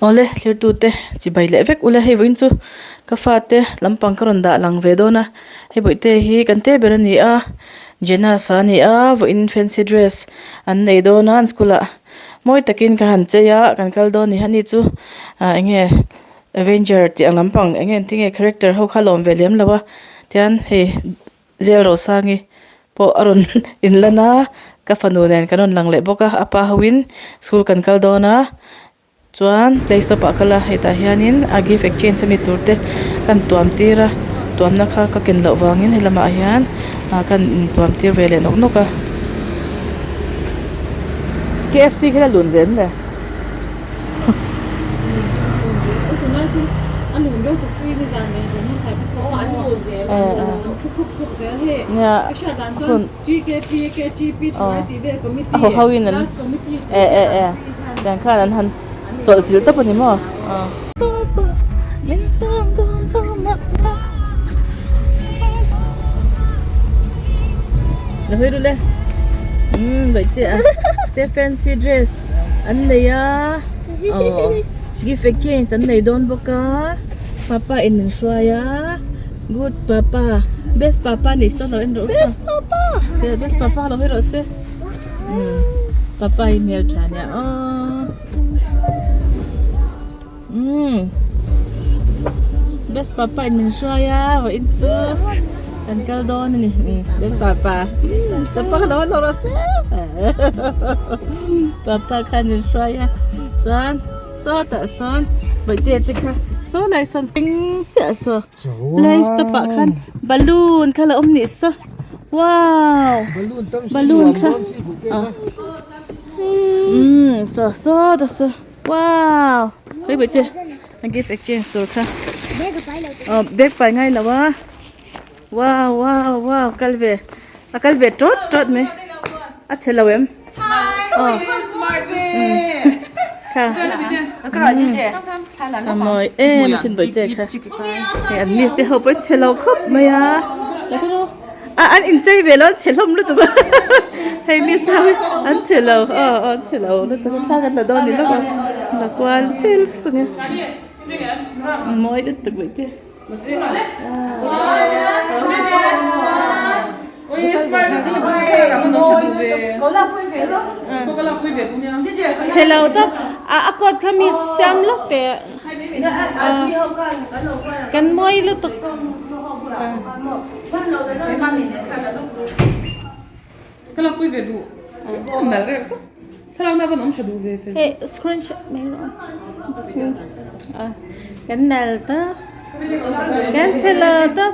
Awle thirtute chibai leh vek ula hei vawiin chu ka fate lampang ka rawn dah lang ve dawn a hei bawihte hi kan te ber a ni a Jenas a ni a vawiin fancy dress an nei dawn a an school ah mawi takin ka han chei a kan kal dawn a ni ani chu ah eng nge avenger tih ang lampang eng nge engtin nge character ho kha a lawm ve lem lo a tihian hei. Zel Rosangi pawh a rawn inlan a, ka fanu nen kan rawn lang leh bawk a, a pa hoin school kan kal dawn a, chuan play stop ah kal a, hetah hianin a gift exchange ami tur te kan tuam tir a, tuamna kha ka ken loh vangin he lamah hian ah kan intuam tir ve leh nawk nawk a. KFC khi la lun ve em le? A haw ho in an e e e tiang khan an han chawlh chilh tawp a ni maw. Fancy dress an nei a aw gift exchange an nei dawn bawk a papa in min hruai a good papa best papa ni saw lo en rawh se best papa best papa lo hawi rawh se umm papa hi hmeltha nia aw umm best papa in min hruai a vawiin chu kan kal dawn a ni best papa papa kha lo haw rawh se papa khan min hruai a chuan sawtah sawn bawihte te kha saw lai sawn eng chiah saw play stop ah khan balloon kha la awm nih saw wow balloon kha umm saw sawtah saw. Wow! Hei bawihte a gift exchange tur kha aw bag pai ngai lo a wow wow wow kal ve a kal ve tawt tawt mai a chhe lo em aw kha a mawi em asin bawihte kha hei an miss te ho pawh chhe lo khawp mai a. A an inchei ve lo an chhe hlawm lutuk a hei miss te ho hi an chhe lo aw an chhe lo lutuk a thla kan la dawn ni lawk a la kual vel vek a mawi lutuk mai te. Chhe lo tawp a a coat kha mi siam lawk teh kan mawi lutuk. Hei screenshot mai rawh a kan nal tawp kan chhe lo tawp.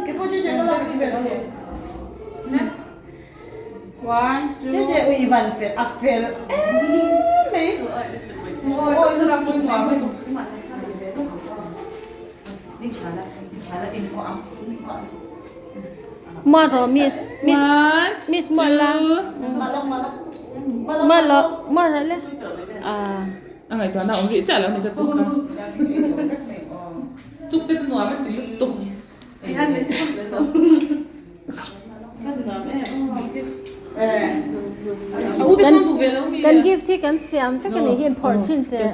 Mua rawh miss miss miss mua la mua lo mua rawh le ah. A ngaihtuahna awm rih chiah lo ni ka chuk kha chuk te chu nuam a ti lutuk. Kan gift hi kan siam vek a nih hi inphawrh chin teh.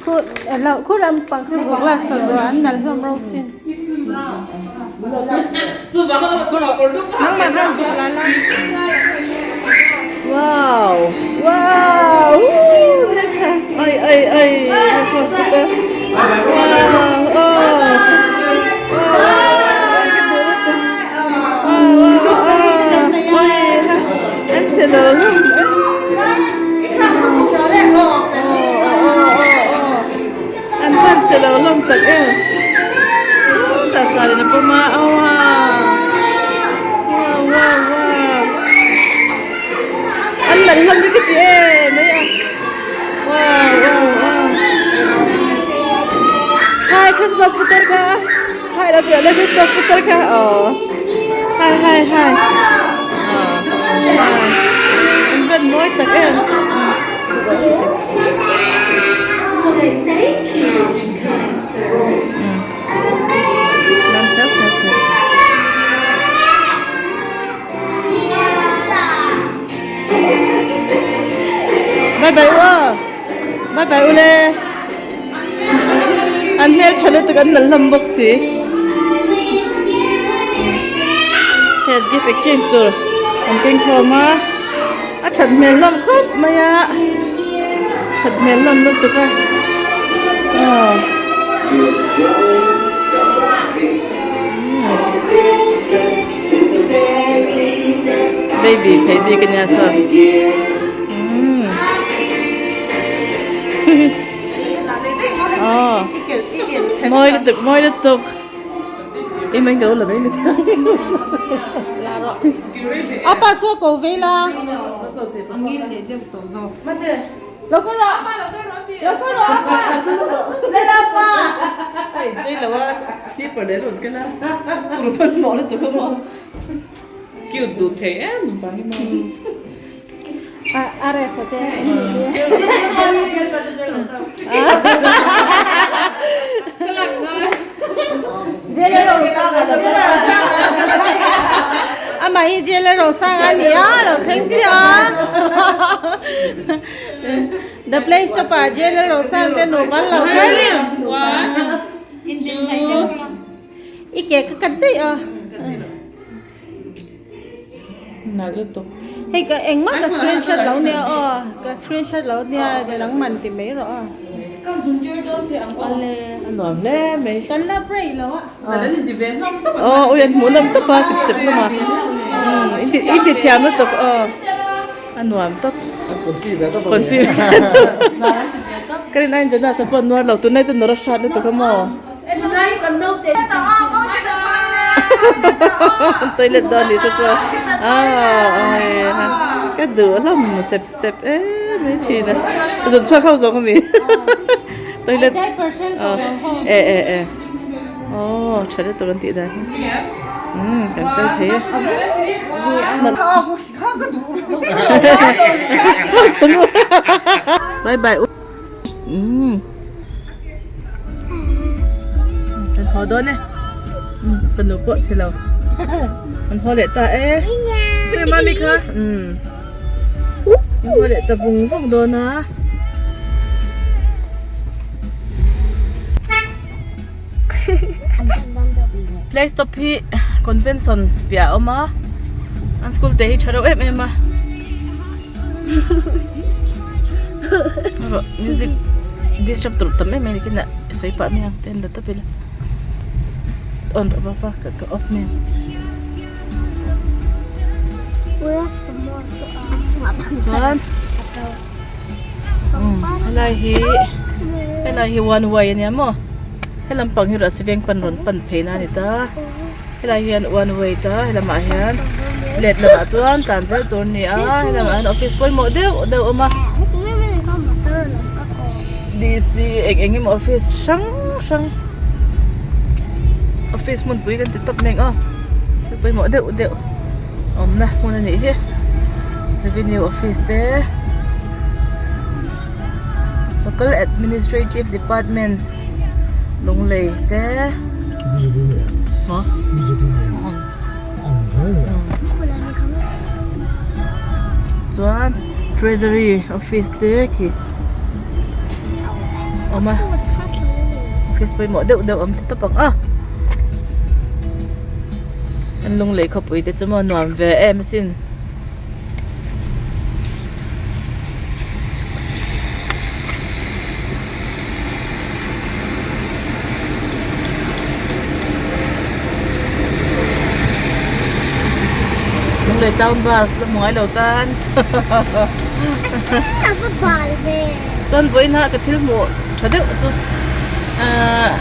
Khu lo khu lampang kha zuk la sawi rawh an nalh hlawm ro sin. Nangmah khan zuk la la. Wow wow woo ai ai ai wow oh An hman che lo hlawm tak em tah sar in a pawm a wow wow wow wow an lan hlawm hi ka ti em mai a wow wow wow hi Christmas putar kha hi lo tih le Christmas putar kha aw hi hi hi. Bye bye ule. An hmel tha lutuk an nalh hlawm bawk si. Hei gift exchange tur an keng khawm a. A that hmel hlawm khawp mai a. That hmel hlawm lutuk a. Aw. Baby thei bik a nia saw. Aw. Mawi lutuk mawi lutuk. I mai lo la mai mi chiang. Apa saw ko ve la. Lo kal rawh apa lo kal rawh lo kal rawh apa lal apa ai chei lo a slipper leh rawn ken a tur hmanhmawh lutuk a maw cute duh thei em nupa hi maw a rest a te Amah hi Jailer Rosang a ni a, lo thleng chiah a. The place to pa Jailer Rosang te nupa an lo thleng. I ke ka cut daih a. Nalh lutuk. Hei ka engmah ka screenshot lo nia aw ka screenshot lo nia ka dang man ti mai rawh aw. Ka zun tir dawn teh ang aw. Awle. A nuam hle mai. Kan la pray lo a. Nalh an inti ve hlawm tawp an. Aw ui an hmuh nawm tawp a sep sep hlawm a. Umm in ti thiam lutuk aw. A nuam tawp. An confi ve tawp a. Confi ve tawp. Ka rin aiin Jana sa pawh an nuar lo tunlai chu nawr a hrat lutuk a maw. Toilet dawn ni se chu ka duh hlawm sep sep em mai thin a zun chhuak ho zawng ami toilet e e e aw tha lutuk an tih dan hi umm kan kal thei e bye bye umm. Kan haw dawn e. Fanu pawh chhe lo. Kan haw leh ta e. Khawi mami kha. Kan haw leh ta vung vung dawn a. Play stop hi convention piah a awm a. An school te hi tha reuh em em a. Music disturb tur tam em em a ni a sawi pah mai ang ten la tawp ila on rawh bawk a ka ka off mai ang. Chuan helai hi helai hi one way ania maw helam pang hi ruah siveng pan rawn pan phei na a ni ta. Helai hian one way ta helamah hian let lamah chuan tlan zel tur a ni a helamah hian office pawimawh deuh deuh a awm a D C eng eng emaw office hrang hrang office hmunpui kan ti tawp mai ang aw thil pawimawh deuh deuh awmna hmun a nih hi revenue office te local administrative department. Lunglei te maw chuan treasury office te khi awm a office pawimawh deuh deuh awm te tawp ang a an lunglei khawpui te chu maw nuam ve em asin. Lunglei town bus la hmu ngailo tan chuan vawiin ah ka thil hmuh tha deuh chu ahh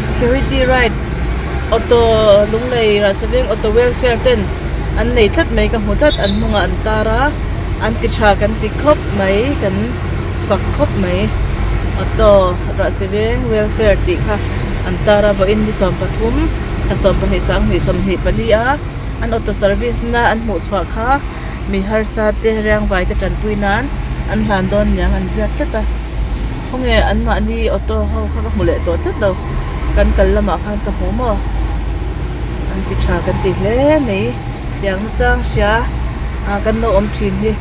security ride auto Lunglei Rahsaveng auto welfare ten an nei tlat mai ka hmu tlat an hnungah an tar a an ti tha kan ti khawp mai kan. Fak khawp mai. Auto Rahsi Veng Welfare tih kha an tar a, vawiin ni 13 thla 12 sanghnih 24 a an auto service na an hmuh chhuah kha mi harsa te riangvai te tanpui nan an hlan dawn niang an ziak tlat a. Khawnge anmahni auto ho kha ka hmu leh tawh tlat lo, kan kal lamah khan ka hmu maw? An ti tha kan ti hle mai, tiang nachang hria ah kan lo awm thin hi.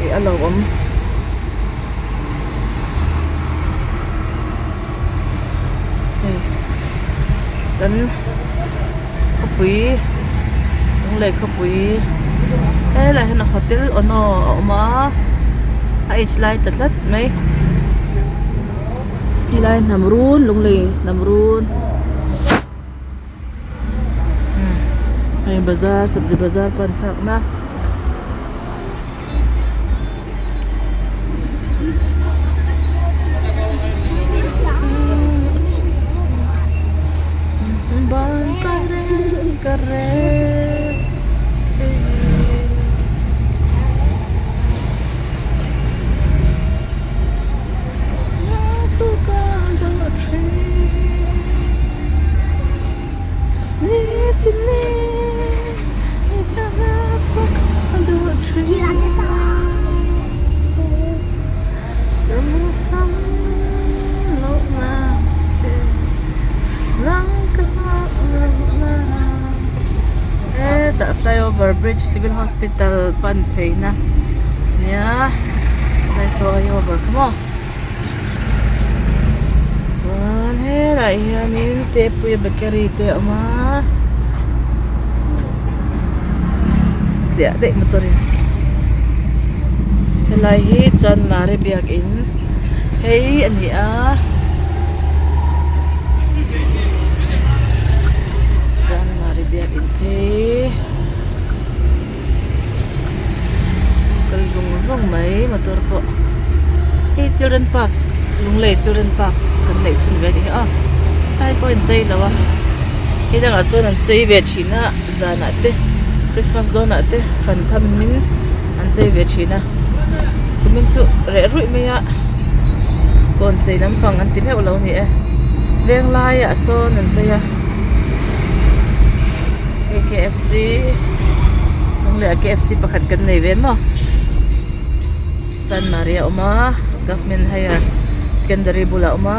Ih a lo awm. Kan khawpui lunglei khawpui helaiah hian hotel ono a awm a a h lai ta tlat mai helai hnam run lunglei hnam run hei bazar sabzi bazar pan thlak na. Hetah flyover bridge civil hospital pan pheina nia flyover kha maw chuan helaiah hianin tepuia bakery te a awm a tliah daih motor in helai hi chanmari biakin phei a ni a chanmari biakin phei kal zung zung mai motor pawh hei children park lunglei children park kan neih chhun ve a ni hi aw helai pawh a inchei lo a hei dangah chuan an chei ve thin a zanah te christmas dawnah te fan tham in an chei ve thin a kumin chu reh ruih mai a kawn chei lampang an ti meuh lo a ni e veng laiah sawn an chei a hei K F C hnung leh ah K F C pakhat kan nei ve maw chanmari a awm a government higher secondary bulah a awm a.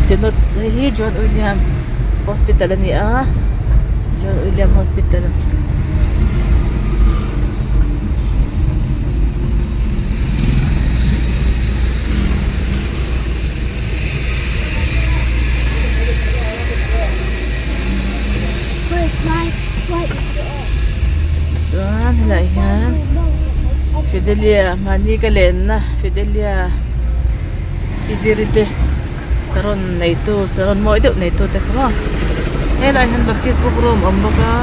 Synod hei hi John William hospital a ni a John William hospital. Chuan helaiah hian Fidelia mahni ka lenna Fidelia Iziri te saron neitu saron mawi deuh neitu te kha maw helaiah hian baptist book room a awm bawk a.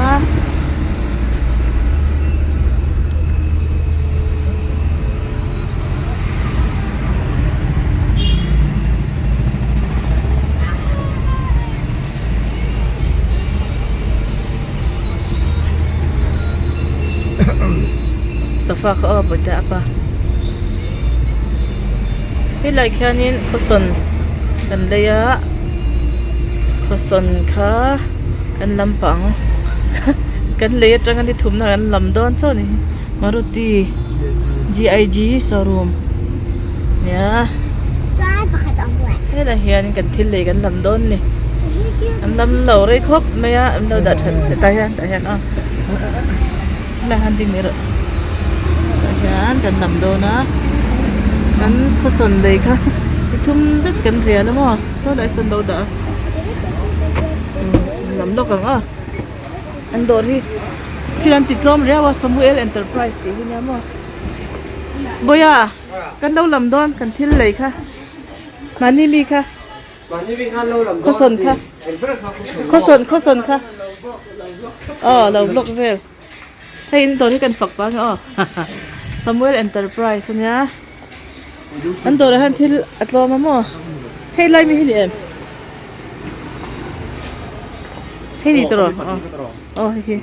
Sofa kha aw bawihte a pa helai khianin khawsawn kan lei a khawsawn kha kan lam pah ang kan lei atanga ni thumna kan lam dawn chauh a ni Maruti G I G showroom nia helaiah hian kan thil lei kan lam dawn a ni an lam lo rei khawp mai a an lo dah that tah hian tah hian aw helaiah hian ding mai rawh tah hian kan lam dawn a kan khawsawn lei kha ni thum zet kan rial a maw saw lai sawn lo dah a lam lawk ang aw. An dawr hi thil an ti tlawm riau a Samuel Enterprise tih hi nia maw Bawia kan lo lam dawn kan thil lei kha mahni mi kha khawsawn kha khawsawn khawsawn kha aw lo vlog vel hei in dawr hi kan fak pah ang aw Samuel Enterprise ania an dawrah hian thil a tlawm a maw hei lai mi hi ni em. Hei ni tawh aw hei hi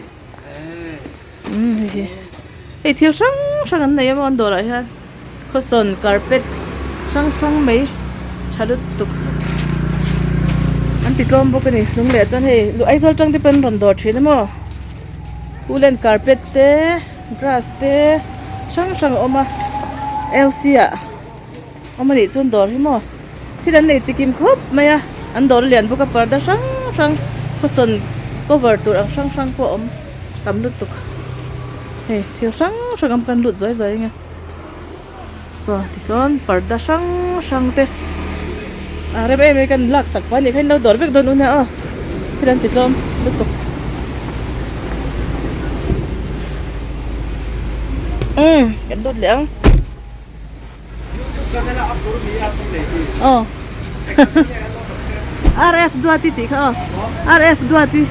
umm hei hi hei thil hrang hrang an nei a maw an dawrah hian khawsawn carpet hrang hrang mai tha lutuk an ti tlawm bawk a ni lung leh chuan hei Aizawl tang te pawh an rawn dawr thin a maw woolen carpet te grass te hrang hrang a awm a L C ah. Awm anih chuan dawr hi maw thil an nei chikim khawp mai a an dawr a lian bawk a parda hrang hrang khawsawn cover tur ang hrang hrang pawh a awm tam lutuk. Hei thil hrang hrang awm kan lut zuai zuai ang e saw tichuan parda hrang hrang te a rem em em kan lak sak pah a nih kha in lo dawr vek dawn u nia aw thil an ti tlawm lutuk umm kan lut leh ang. Aw RF Duati tih kha aw RF Duati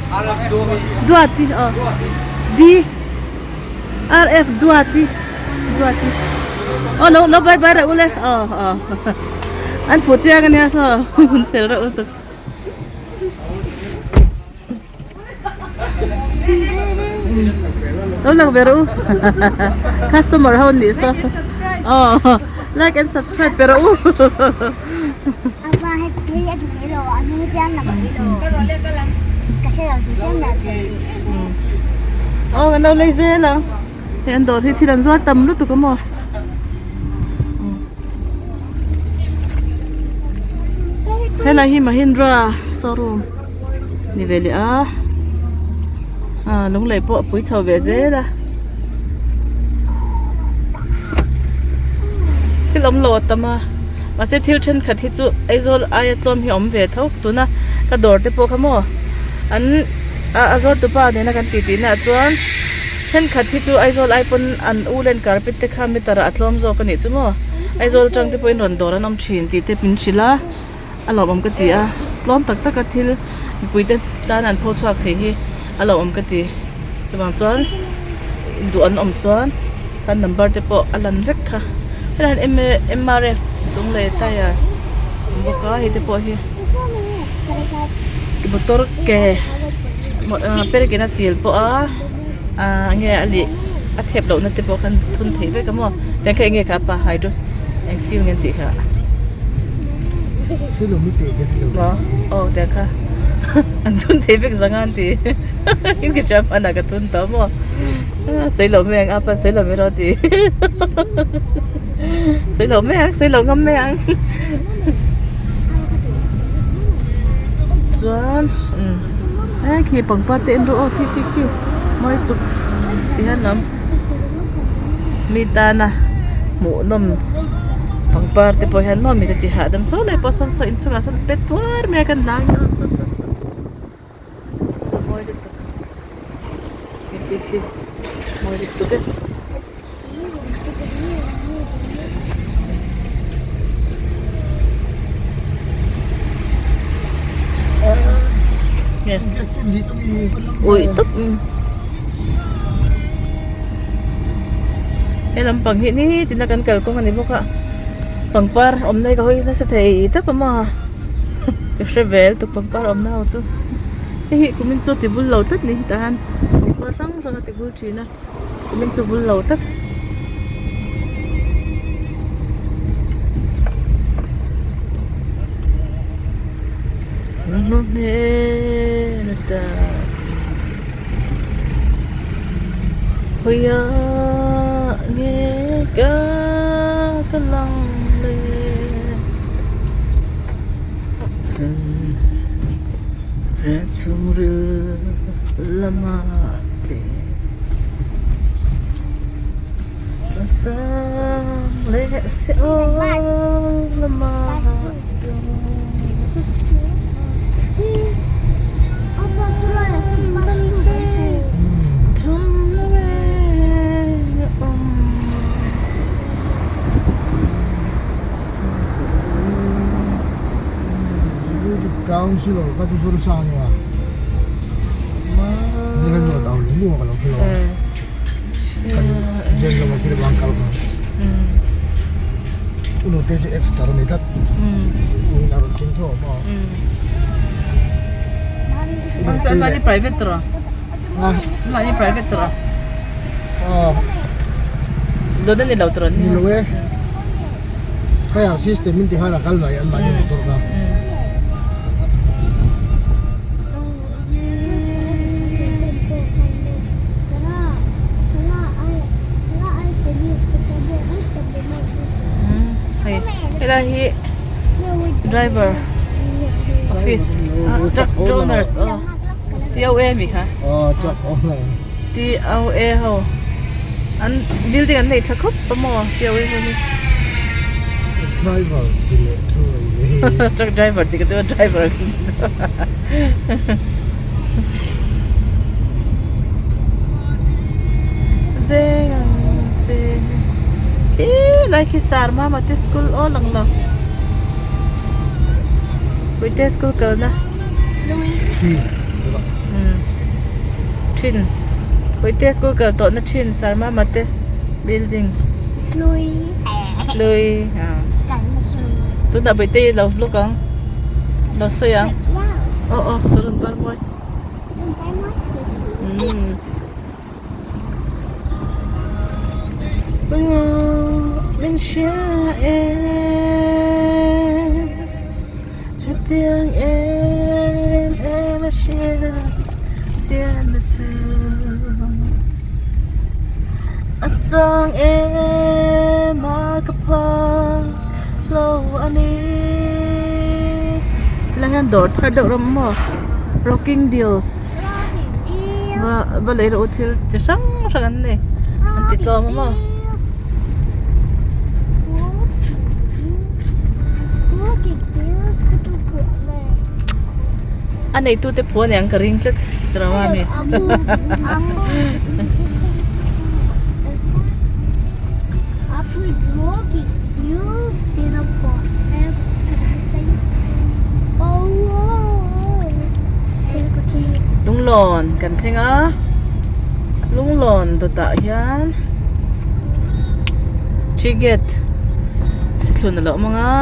Duati aw D RF Duati Duati aw lo lo bye bye reuh ule aw aw an fuh chiang ania saw hun fel reuh lutuk. Lo lang ve rawh u customer ho an nih saw aw like and subscribe pe rawh u aw kan lo lei zel ang hei an dawr hi thil an zuar tam lutuk a maw. Helai hi Mahindra showroom ni ve leh a ah lunglei pawh a pui chho ve zel a thil awm lo a tam a mahse thil thenkhat hi chu Aizawl aia tlawm hi a awm ve tho tuna ka dawr te pawh kha maw an a zawr tupa nena kan titi naah chuan. Thenkhat hi chu Aizawl ai pawn an u len carpet te kha meter ah a tlawm zawk a nih chu maw Aizawl atang te pawhin rawn dawr an awm thin tih te min hrilh a a lawmawm ka ti a tlawm tak tak a thil mipui te tan an pho chhuak thei hi a lawmawm ka ti chuvang chuan duh an awm chuan kan number te pawh a lan vek kha helai hian M R F Lunglei tyre a awm bawk a hei te pawh hi motor ke perkin a chil pawh a ahh enge a lih a thep loh na te pawh khan thun thei vek a maw tiang kha enge kha pa hydro eng siu nge an tih kha maw aw tiang kha an thun thei vek zang a an ti in ka hria hmanah ka thun tawh maw sawi loh mai ang a pa sawi loh mai rawh a ti sawi loh mai ang sawi loh ngam mai ang chuan umm he khi pangpar te en rawh aw khi khi khi mawi tuk ti hian lam mi tana hmuh nawm pangpar te pawh hian maw mi te ti hahdam saw leh pawh sawn saw inchungah sawn pet tuar mai a kan hnang hi aw saw saw saw saw mawi lutuk khi khi khi mawi lutuk e. Ui tawp he lampang hi nitin a kan kalkawng a ni bawk a pangpar awmna hi ka hawi nasa thei tawp a maw ka hre vel tuk pangpar awmna ho chu hei hi kumin chu ti vul lo tlat ni hetah hian pangpar hrang hrang a ti vul thin a. Kumin chu vul lo tlat. Khawiah nge ka kal ang le Chhungril lama te Sang leh se aw lama Councilor kha chu zir sa ania ni khan nge dau lung lung ka lo hre lo kan zen lama khi bang kal kha unu te chu extra ni tlat unu a rawn tum tho ma Mani private tro mani private tro dona ni lo tro ni lo e Hei ang system in ti khan a kal mai an mahni motor kha. Hei helai hi driver office truck owners aw T O A mi kha aw truck owner T O A ho. An building an nei tha khawp a maw piau hi hei. Driver ti leh chu a ni mai. Truck driver ti ka tia driver Veng ang che khi lai khi sar mama te school aw lang lo Puite school kalna. Thin Puite school kal tawhna thin Sarma mate building Lui Lui Tunah Puite i lo vlog ang lo sawi ang aw aw saron par mawi umm. Min hria em hetiang em em a hria chian na chu a sang em a ka phal lo a ni helai hian dawr thar deuh rawng maw rocking deals. Va va lei rawh u thil chi hrang hrang an nei an ti tlawm a maw. A neitu te phu aniang ka ring tlat drama mi. Lunglawn kan thleng a lunglawn dawtah hian three gate sethlun a lo awm ang a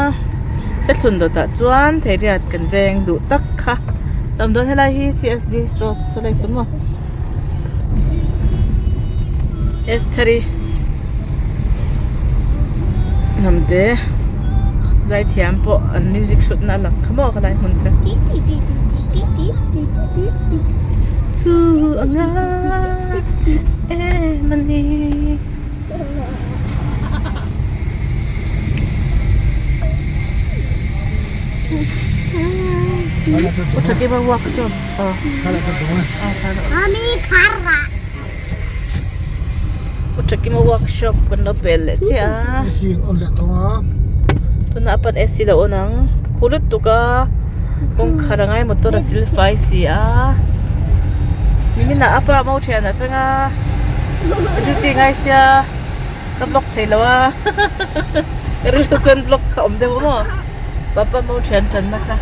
sethlun dawtah chuan theiriat kan veng duh tak kha a awm dawn helai hi C S D road saw lai saw maw. Estheri hnamte zaithiam pawh an music shoot na a lang kha maw khalai hmun kha chu a ngai em a ni. Uthakiva workshop. Uthakim workshop kan lo pel leh chiah a tunah a pan AC lo on ang khu lutuk a kawngkhar a ngai motor a sil fai si a nimin ah a pa mo thian atanga duty ngai sia ka block thei lo a ka rilru chuan block kha awm deuh maw. Papa mo thian tan na kha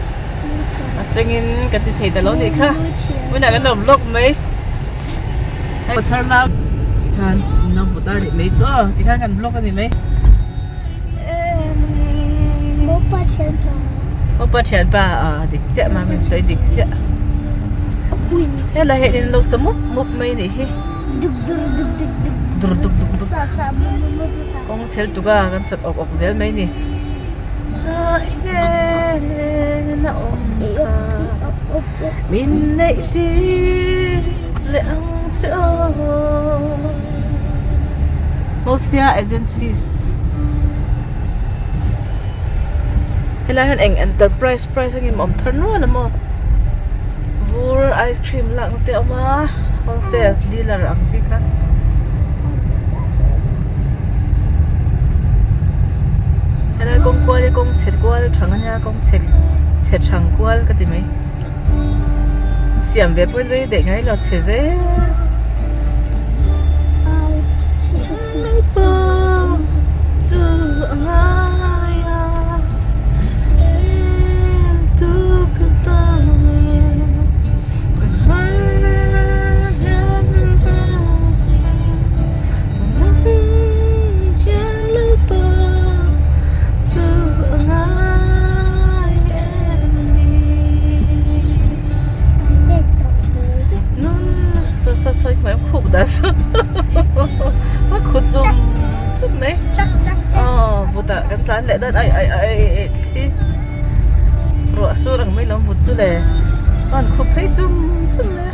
a sengin ka ti thei ta lo nih kha hmunah kan lo vlog mai hei thar lam tikhan in lo hmu ta nih mai chu aw tikhan kan vlog a ni mai Mopa thian pa Mopa thian pa a dik chiah mah min sawi dik chiah helai hian in lo sa mup mup mai nih hi dur duk duk duk kawng chhel tuk a kan sat awk awk zel mai ni. Min neih tir leh ang che aw Mosia Agencies Helai hian eng enterprise price a nge maw awm thar nual a maw vur ice cream lakna te a awm a wholesale dealer ang chi kha. Helai kawng kual hi kawng chhe kual thang a nia kawng chhe chhe thang kual ka ti mai siam ve pawhin rei daih ngai lo chhe zel. Ruah sur ang mai lo vut chu le an khup phei chum chum mai a.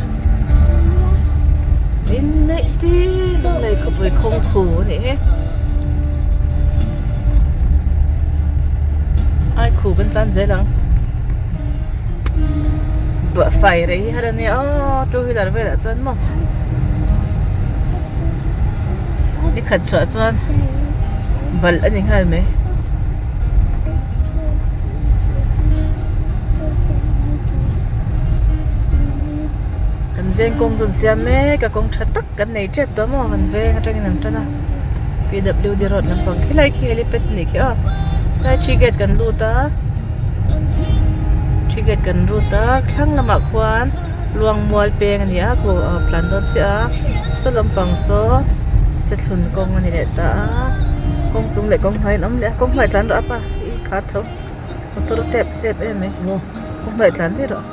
In neih tir nei khawpui khawng khu a nih hi ai khu kan tlan zel ang fai rei hi har a nia aw two wheeler velah chuan maw. Ni khat chhuah chuan balh a ni nghal mai. Kan veng kawng chu an siam mek a kawng tha tak kan nei tep tawh maw kan veng atangin an tan a P W D road lampang khilai khi helipad a nih khi aw helai three gate kan lut a three gate kan lut a thlang lamah khuan luang mual peng a ni a ku tlan dawn chiah a saw lampang saw sethlun kawng a ni leh ta a kawng chung leh kawng hnuai an awm leh a kawng hnuai tlan rawh a pa i khar tho motor tep chep em mai kawng hnuai tlan daih rawh.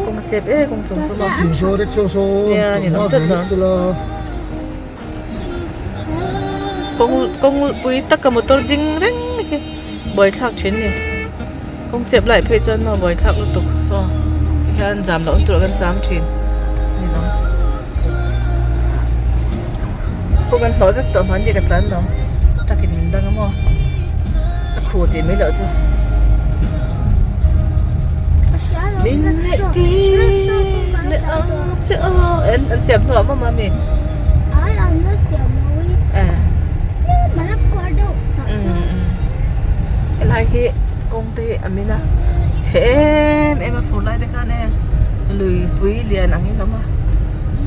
Kawng a chep em kawng chung chu maw nia ni awm tlat lo kawng kawng pui taka motor ding reng hi buaithlak thin a ni kawng chep lai phei chuan maw buaithlak lutuk saw tihian zam loh na turah kan zam thin ni lo kawng an hlawh vek tawh hmanni ka tlan lo truck in min dang a maw a khu tih mai loh chu min neih tir leh ang che aw en an siam hnuah maw mami helai hi kawng te hi a min a chhe em em a fur lai te khan e lui pui lian ang in a awm a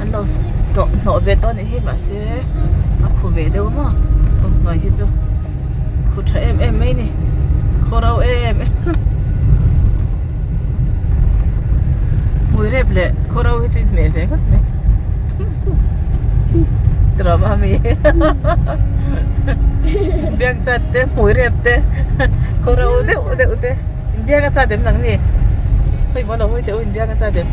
an lo tawh hnawh ve tawh a nih hi mahse a khu ve deuh maw kawng hnuai hi chu khu tha em em mai a ni khaw ro em em hmui rep leh khaw ro hi chu inhmeh ve ngawt mai tiraw mami biang chat te hmui rep te khaw ro deuh deuh te inbiang a chat em nang ni hawi maw lo hawi teh u inbiang a chat em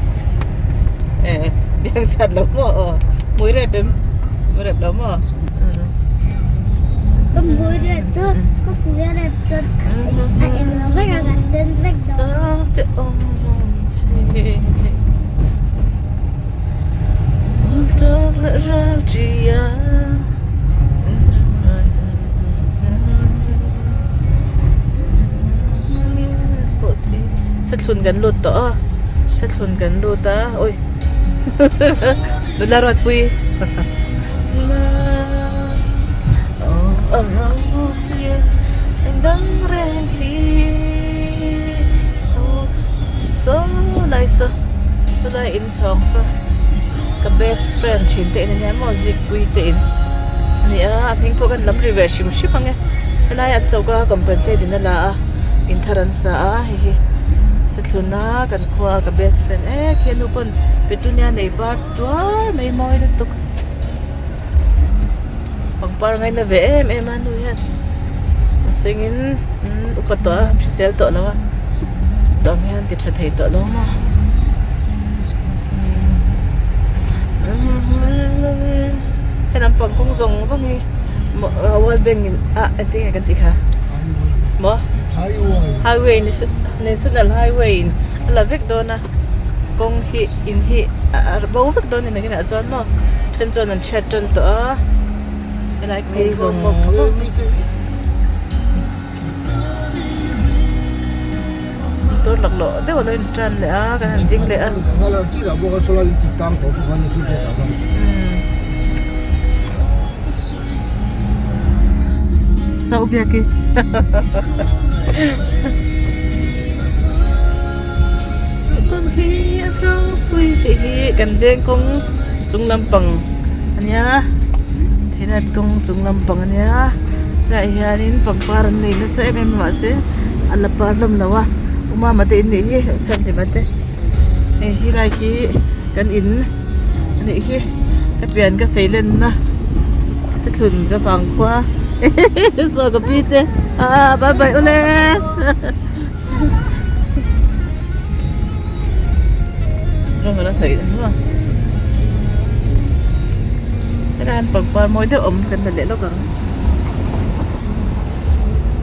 eh biang chat lo maw aw hmui rep em hmui rep lo maw. Ka hmui rep chu ka hmui rep chu a eng lo vek a ka sen vek dawn. Sethlun kan lut tawh a sethlun kan lut a ui nula ruatpui. Saw lai saw saw lai in chhawng saw ka best friend thin te in ania maw zikpui te in a ni a a hming pawh kan lam ri ve hrim hrim ang e helai an choka compensate in a la a in thar an sa a hei hi sathlun a kan khua a ka best friend ek hi a nu pawn petunia nei par tuar mai mawi lutuk pangpar ngaina ve em em a nu hian a sengin upa tawh a hrisel tawh lo a tawng hian ti tha thei tawh lo maw he lampang kawng zawng zawng hi world bank in ah engtin nge kan tih kha maw highway national highway in a la vek dawn a. Kawng hi in hi a bo vek dawn a ni nakinah chuan maw then chuan an chhiat tan tawh a helai phei zawng zawng motor laklawh deuh a lo in tan leh a kan han ding leh a. Saubiaki Hei hi kan veng kawng chung lampang a nia thenat kawng chung lampang a nia tlaiah hianin pangpar an nei nasa em em a mahse a la par hlawm lo a u mama te in nih hi u chhanhlima te hei hi lai khi kan in a nih hi ka pian ka sei lenna ka thlun ka vang khua saw ka pi te ah bye bye ule. Rawng a la hnawih ang maw helai hian pangpar mawi deuh awm kan la leh lawk ang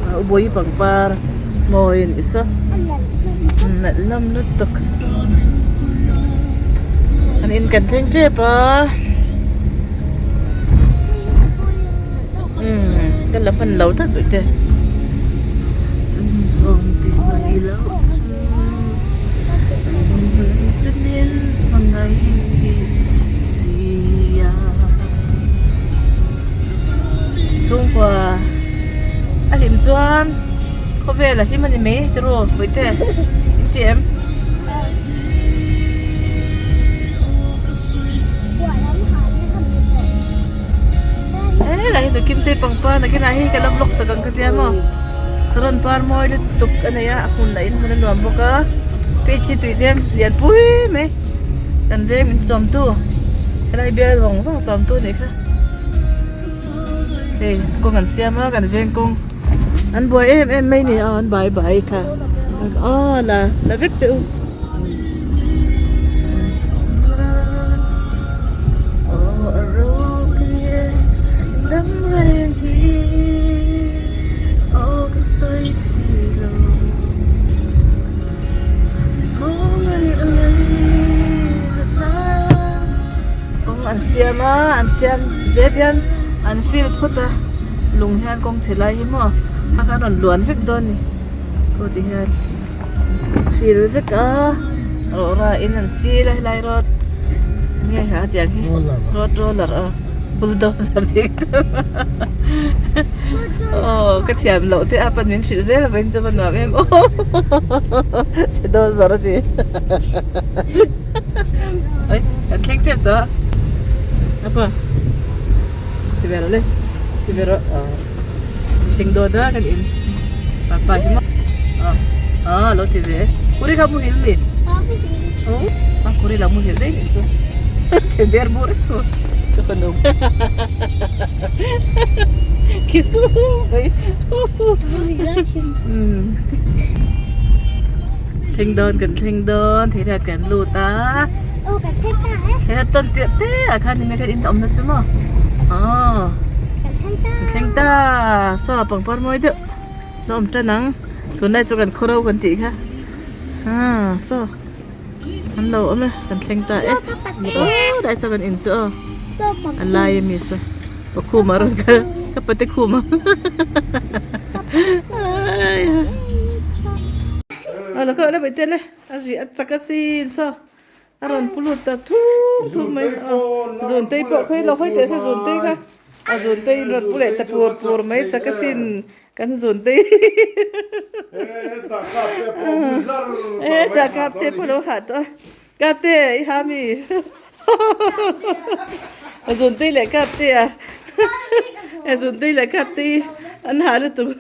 a bawi pangpar mawi a nih saw nalh hlawm lutuk an in kan thleng tep a umm ka la hman lo tlat mai te. chhungkua a hlim chuan khawvel a hlim a ni mai tiraw Puite in ti em? Helai hi Kimtei pangpar nakinah hi ka la vlog sak ang ka tia maw saron par mawi lutuk a nei a a hmun lah in hmun a nuam bawk a page hi tui tlem lian pui mai kan veng min chawm tu helai bial zawng zawng chawm tu anih kha hei kawng an siam a kan veng kawng an buai em em mai ni a an bai bai kha aw la la vek che u. Kawng an siam a an siam zet hian an fill phawt a lung hian kawng chhe lai hi maw a khan rawn luan vek dawn a ni aw ti hian fill vek a rawra in an chil a helai road nge ha tiang hi road roller a bulldozer tih aw ka thiam loh te a pan min hrilh zel avangin chu va nuam em aw chhe dozer a ti oi kan thleng tep tawh a apa ti ve rawh le ti ve rawh aw thleng dawn a kan in papa hi maw aw aw lo ti ve kuri kha muhil mi aw a kuri lo muhil daih nih chu chhe ber bur ka fanu khi su mai thleng dawn kan thleng dawn theirat kan lut a theirat tawn tirh te ah khan enge khan in awm na chu maw aw kan thleng ta saw pangpar mawi deuh la awm tan ang tunlai chu kan khawro kan tih kha ah saw an lo awm e kan thleng ta e aw dai saw kan in chu aw a lai ami saw pakhuma rawn kal ka pate khuma aw lo kal le le a zui a chak asin saw a rawn pu lut ta thum thum mai a zun tei pawh khawi lo hawi teh se zun tei kha a zun tei in rawn pu leh ta pur pur mai chak asin kan zun tei e tah kap te pawh lo hah tawh a kap te i ha mi a zun tei leh kap te a a zun tei leh kap te hi an hah lutuk.